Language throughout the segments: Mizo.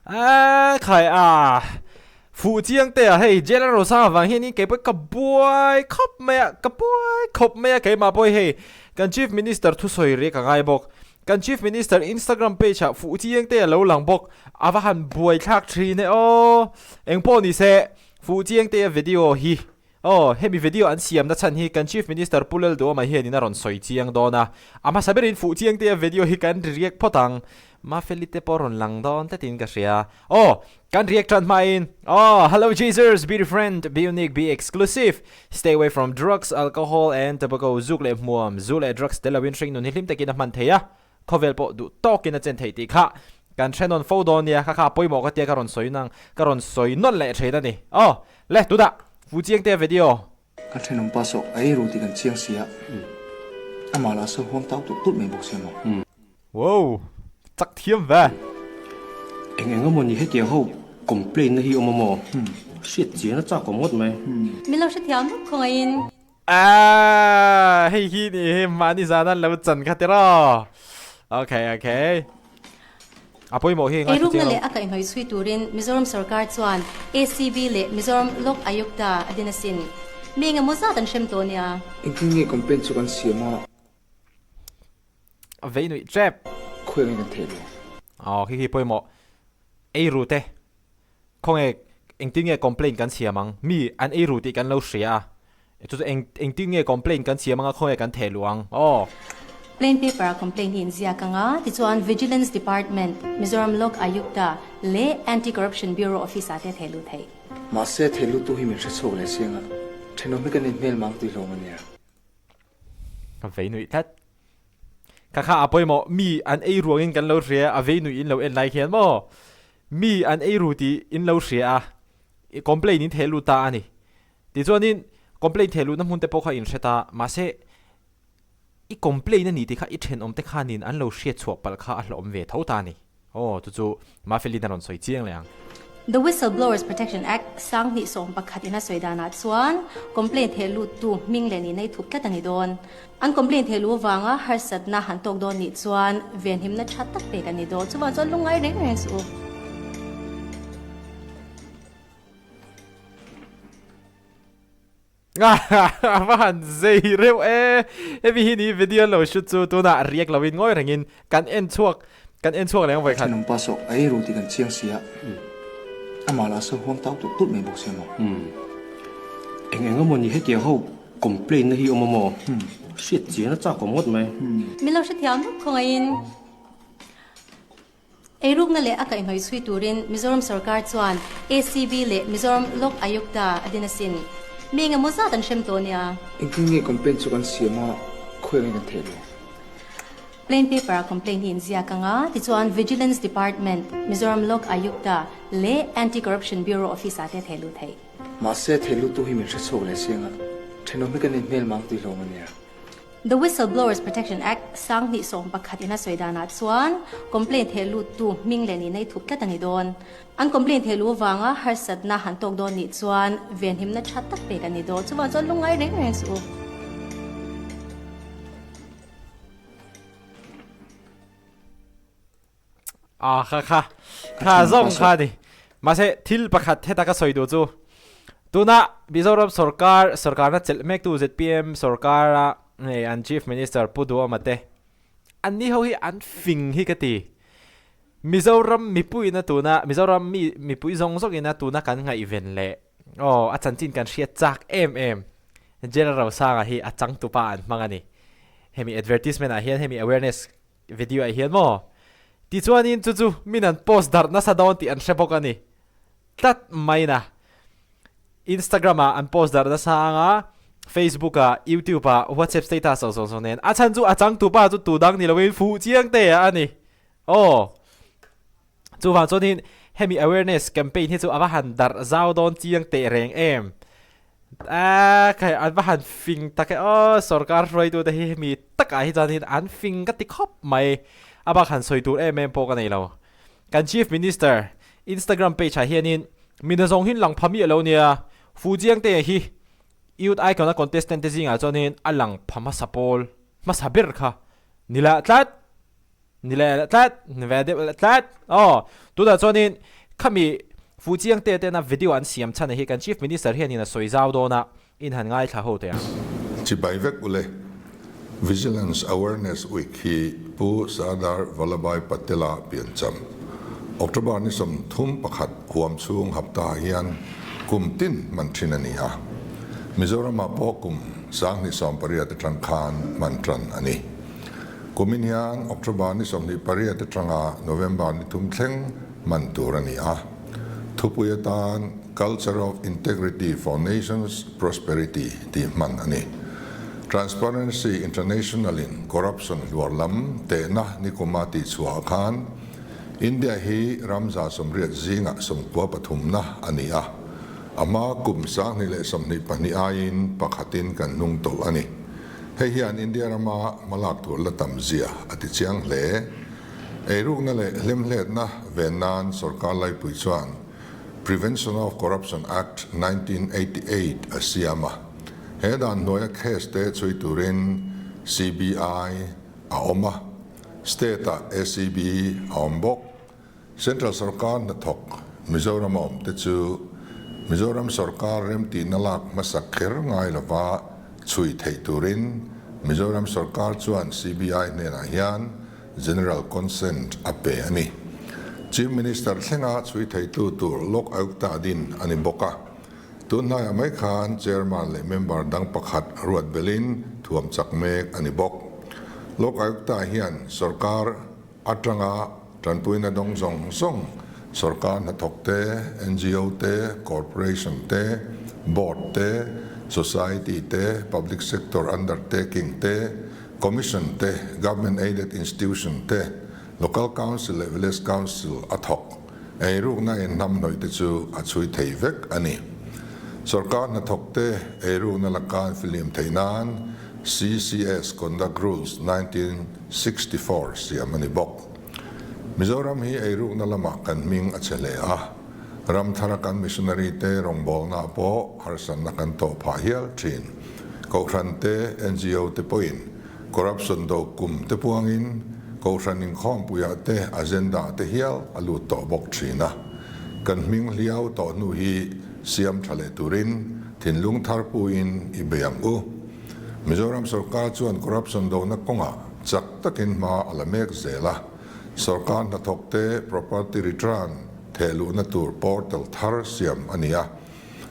A khai a, fuh chiang te a hei General Rosanga vang hianin kei pawh ka buai khawp mai a, ka buai khawp mai a keimah pawh hei kan Chief Minister thusawi riak a ngai bawk. Kan Chief Minister Instagram page ah fuh chiang te a lo lang bawk, a va han buai thlak thin e aw. Engpawh ni se, fuh chiang te a video hi Aw, hemi video an siamna chhan hi kan Chief Minister Pu Lalduhawma hianin a rawn sawi chiang dawn a, a hmasa berin fuh chiang te a video hi kan react phawt ang. Mafeli te pawh rawn lang dawn tlatin ka hria. Aw, kan react tan hmain, aw, Hello Jesus, be different, be unique, be exclusive, stay away from drugs, alcohol and tobacco, zuk leh hmuam, zu leh drugs tel loin hringnun hi hlim takin a hman thei a, khawvel pawh duh tawkin a chen theih tih kha kan hre nawn fo dawn nia, kha kha a pawimawh ka tia ka rawn sawi nang, ka rawn sawi nawn leh thin a ni. Aw, Le tunah Fu Chiang te video. Kan thenawm pa saw a ei ru tih kan chiang si a, amah lah saw huang tau tulh tulh mai bawk sia maw. Wow! Chak thiam ve. Eng eng emaw ni hetiang ho complain na hi awm a maw? Hriat chian a chak awm ngawt mai. Min lo hrethiam vek khawngaihin. Aaa hei hi ni hi mahni zan an lo chan kha tiraw. Okay okay. A pawimawh hi ngaithla chiang lo. Eirukna leh a kaihhnawih chhui turin Mizoram sorkar chuan ACB leh Mizoram Lok Ayukta a din asin. Mi engemaw zat an hrem tawh nia. Engtin nge complaint chu kan siam a? A vei nuih tep. Khawi angin kan theih lo. Aw khi khi pawimawh. Eiru te. Khawnge engtin nge complaint kan siam ang? Mi an ei ru tih kan lo hria a, chu chu eng engtin nge complaint kan siam anga khawnge kan theh luh ang? Aw. Plain paper a complaint hi inziak anga tichuan Vigilance Department, Mizoram Lok Ayukta leh Anti Corruption Bureau office ah te theh luh theih. Mahse theh luh tu hi min hre chhuak leh chiang a, thenawm hi kan inhmel mang tih hlawm a nia. Ka vei nuih tlat. Kha kha a pawimawh mi an ei ruangin kan lo hria a vei nuih in lo en lai khian maw? Mi an ei ru tih in lo hria a, i complain in theh lut ta a ni. Tichuanin complain theh luhna hmun te pawh kha in hre ta, mahse i complain a ni tih kha i thenawm te khanin an lo hriat chhuah palh kha a hlawhawm ve tho ta a ni. Aw, chu chu Mafelin a rawn sawi chiang leh ang. The Whistleblowers Protection Act 2011 in a sawi danah chuan complaint theh luttu hming leh nihna i thup tlat a ni dawn. An complaint theh luh avanga harsatna han tawk dawn nih chuan venhimna tha tak pek a ni dawn. Chuvang chuan lungngai reng reng suh u. A va han zei reuh e. Hemi hi ni video lo shoot chu tunah riak lovin ngawi rengin kan en chhuak kan en chhuak leh ang vawikhat. Thenawm pa saw a ei ru tih kan chiang si a, amah lah saw huang tau tulh tulh mai bawk sia maw. Eng eng emaw ni hetiang ho complain na hi awm a maw? Hriat chian a chak awm ngawt mai. Min lo hrethiam vek khawngaihin. Eirukna leh a kaihhnawih chhui turin Mizoram sorkar chuan ACB leh Mizoram Lok Ayukta a din asin. Mi engemaw zat an hrem tawh nia. Engtin nge complaint chu kan siam a, khawi angin kan theih lo? Plain paper a complaint hi inziak anga, tichuan Vigilance Department, Mizoram Lok Ayukta leh Anti Corruption Bureau office ah te theh luh theih. Mahse theh lutu hi min hre chhuak leh chiang a, thenawm hi kan inhmel mang tih hlawm a nia. The Whistleblowers Protection Act 2011 in a sawi danah chuan complaint theh luttu hming leh nihna i thup tlat a ni dawn. An complaint theh luh avanga harsatna han tawk dawn nih chuan venhimna tha tak pek a ni dawn. Chuvang chuan lungngai reng reng suh u. Ah kha kha kha zawng kha ni. Mahse thil pakhat heta ka sawi duh chu tuna Mizoram sorkar sorkarna chelh mek tu ZPM sorkara hei an Chief Minister Pu Duhawma te an ni ho hi an fing hi ka ti. Mizoram mipuiin a tuna Mizoram mi mipui zawng zawngin a tuna kan ngaihven leh aw a chanchin kan hriat chak em em General Rosanga hi a changtupa an hmang a ni. Hemi advertisement ah hian hemi awareness Video ah hian maw? Tichuanin chu chu min an post darh nasa dawn tih an hre bawk a ni. Tlat mai na. Instagram ah an post darh nasa ang a, Facebook ah, YouTube ah, WhatsApp status ah zawng zawng nen. A chhan chu a changtupa chu tu dang ni loin fuh chiang te a ni. Aw. Chuvang chuanin hemi awareness campaign hi chu a va han darh zau dawn chiang teh reng em. Aaa khai an va han fing tak e aw sorkar hruaitute hi hemi takah hi chuanin an fing ka ti khawp mai. A bak han sawi tur em em pawh ka nei lo. Kan Chief Minister Instagram page ah hianin mi nazawng hi lang pha miah lo nia. Fu Chiang te hi Youth Icon a contestant te zingah chuanin a lang pha hmasa pawl hmasa ber kha ni lah tlat. Ni leh tlat, ni ve deuh leh tlat. Aw, tunah chuanin Khami Fuchiangte tena video an siam chhan hi kan Chief Minister hianin a sawi zau dawn a, in han ngaithla ho teh ang. Chibai vek ule, Vigilance Awareness Week hi Pu Sardar Vallabhbhai Patel-a piancham, October ni 31 huam chhung hapta hian kum tin hman thin a ni a. Mizoramah pawh kum 2018 atang khan hman tan a ni. Kumin hian October ni 28 atanga November ni thum thleng hman tur a ni a. Thupui atan Culture of Integrity for Nations Prosperity tih hman a ni. Transparency International-in corruption hluar lam tehna nikuma tihchhuahah khan India hi ram 180 zingah sawmkua pathumna a ni a, a hma kum 2022 aiin pakhatin kan hnung tawlh a ni. Hei hian India rama hmalak tur la tam zia a ti chiang hle. Eirukna leh hlemhletna ven nan sorkar laipui chuan Prevention of Corruption Act 1988 a siam a. He dan hnuaia case te chhui turin CBI a awm a, State-ah ACB a awm bawk. Central sorkar hnathawk Mizoram a awm te chu Mizoram sorkar remtihna lak hmasak kher ngai lova chhui theih turin Mizoram sorkar chuan CBI hnenah hian General Consent a pe a ni. Chief Minister thlenga chhui theitu tur Lok Ayukta din a ni bawk a. Tun hnaiah mai khan Chairman leh member dang pakhat ruat belin thuam chak mek a ni bawk. Lok Ayukta hian sorkar Atanga tanpuina dawng zawng zawng, sorkar hnathawk te, ngo te, corporation te, board te, society te, public sector undertaking te, commission te, government aided institution te, local council leh village council a thawk eirukna inhnamhnawih te chu a chhui thei vek a ni. Sorkar hnathawk te eirukna laka an fihlim theih nan CCS Conduct Rules 1964 siam a ni bawk. Mizoram hi eirukna lamah kan hming a che hle a, ram thara kan missionary te rawngbawlnaah pawh harsatna kan tawh phah hial thin. Kohhran te, ngo te pawhin corruption do kum te puangin Kohhran inkhawmpuiah te agenda te hial a lut tawh bawk thin a. Kan hming hliau tawh hnu hi siam tha leh turin thinlung thar puin i bei ang u. Mizoram sorkar chuan corruption dona kawngah chak takin hma a la mek zel a, sorkar hnathawkte property return thehluhna tur portal thar siam a ni a,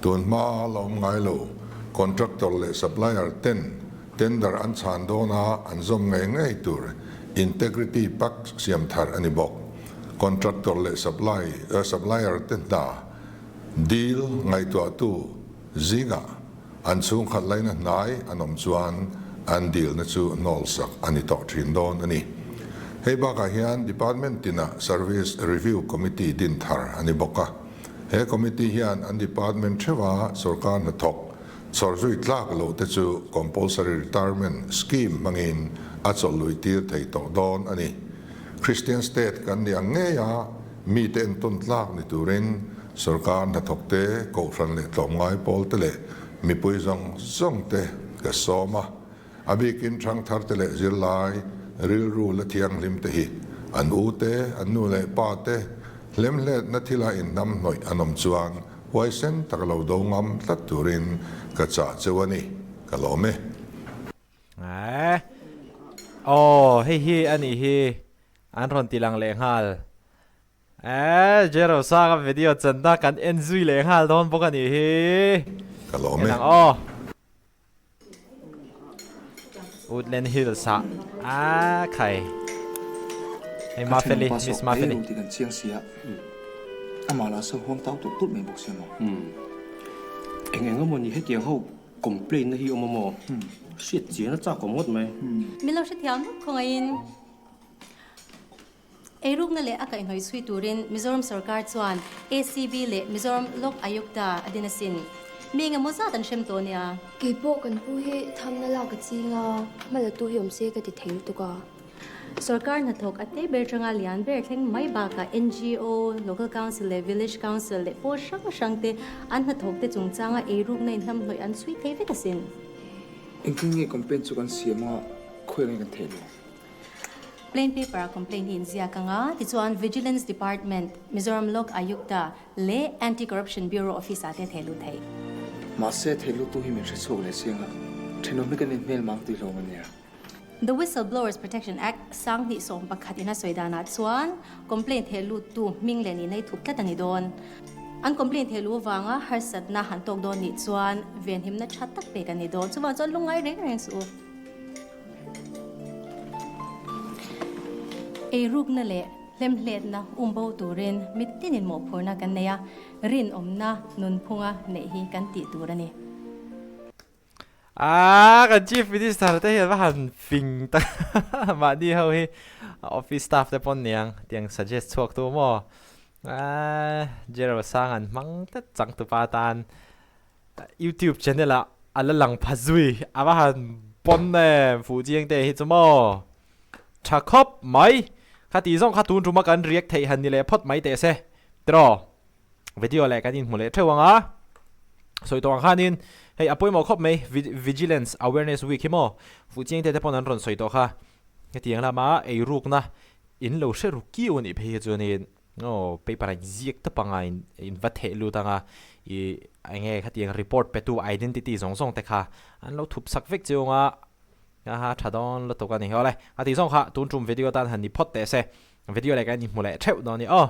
tun hma la awm ngai lo contractor leh supplier ten tender an chhan dawna an zawm ngei ngei tur integrity pact siam thar a ni bawk. Contractor leh supply supplier te hna deal ngaihtuahtu zingah An chhungkhat laina hnai an awm chuan an dilna chu hnawlsak a ni tawh thin dawn a ni. Hei bakah hian Department tinah Service Review Committee din thar a ni bawk a. He committee hian an department theuha sorkar hnathawk chhawr zui tlak loh te chu Compulsory Retirement Scheme hmangin a chawlh tir thei tawh dawn a ni. Christian State kan ni ang ngei a, mite entawn tlak ni turin Sorkar hnathawkte, kohhran leh tlawmngai pawlte leh mipui zawng zawngte ka sawm a, a bikin thangtharte leh zirlai rilru la thianghlimte hi an ute, an nu leh pate hlemhletna thila inhnamhnawih an awm chuan huaisen tak lo do ngam tlat turin ka chah cheu a ni, ka lawm e. Aw, hei hi a nih hi an rawn ti lang leh nghal. Eeh Jerosa ka video channa kan en zui leh nghal dawn bawk a nih hi. Ka lawm e. En ang aw. Woodland Hills ah a khai. Hei Mafeli, Miss Mafeli. Ka kan chiang sia. Amah lah sa huang tau tulh tulh mai bawk sia maw. Eng eng emaw ni hetiang ho complain na hi awm a maw? Hriat chian a chak awm ngawt mai. Min lo hrethiam vek khawngaihin. Eirukna leh a kaihhnawih chhui turin Mizoram sorkar chuan ACB leh Mizoram Lok Ayukta a din asin. Mi engemaw zat an hrem tawh nia. Kei pawh kan pu hi thamna lak a ching a, hmalatu hi awm se ka ti thei lutuk a. Sorkar hnathawk a te ber tanga lian ber thleng mai bakah ngo, Local Council leh Village Council leh pawl hrang hrang te an hnathawk te chungchanga eirukna inhlamhnawih an chhui thei vek asin. Engtin nge complaint chu kan siam a, khawi nge kan theih lo? Plain paper ah complaint hi inziak anga, tichuan Vigilance Department, Mizoram Lok Ayukta leh Anti Corruption Bureau office ah te thei lut theih. Mahse thei luttu hi min hre chhuak leh chiang a, thenawm hi kan inhmel mang tih hlawm a nia. The Whistleblowers Protection Act 2011 in a sawi danah chuan complaint theh luttu hming leh nihna i thup tlat a ni dawn. An complaint theh lu avanga harsatna han tawk dawn nih chuan venhimna tha tak pek a ni dawn. Chuvang chuan lungngai reng reng suh u. Eirukna leh hlemhletna umbo turin mitinin mawhphurhna kan nei a, rinawmna nunphunga neih hi kan tih tur a ni. Aaa kan Chief Minister te hian va han fing tak mahni ho hi office staff te pawn niang tiang suggest chhuak tu maw aaa Gerald Sang an hmang tlat changtupa tan YouTube channel ah a la lang pha zui a va han pawn em fuh chiang te hi chu maw tha khawp mai kha tih zawng kha tun tuma kan react theih han ni leh phawt mai teh se tiraw. Video leh kan inhmu leh theuh ang a, sawi tawh ang khanin hei a pawimawh khawp mai Vigilance Awareness Week hi maw Fuhchiang te te pawn an rawn sawi tawh kha hetiang lama eirukna in lo hre ru kiu anih phei hi chuanin aw paper a inziak tawp anga in va theh lut anga ih eng nge khatiang report pe tu identity zawng zawng te kha an lo thup sak vek chiu anga aha tha dawn lutuk a ni. Awle a tih zawng kha tun tum video tan han ni phawt teh se video leh kan inhmu leh theuh dawn a ni aw.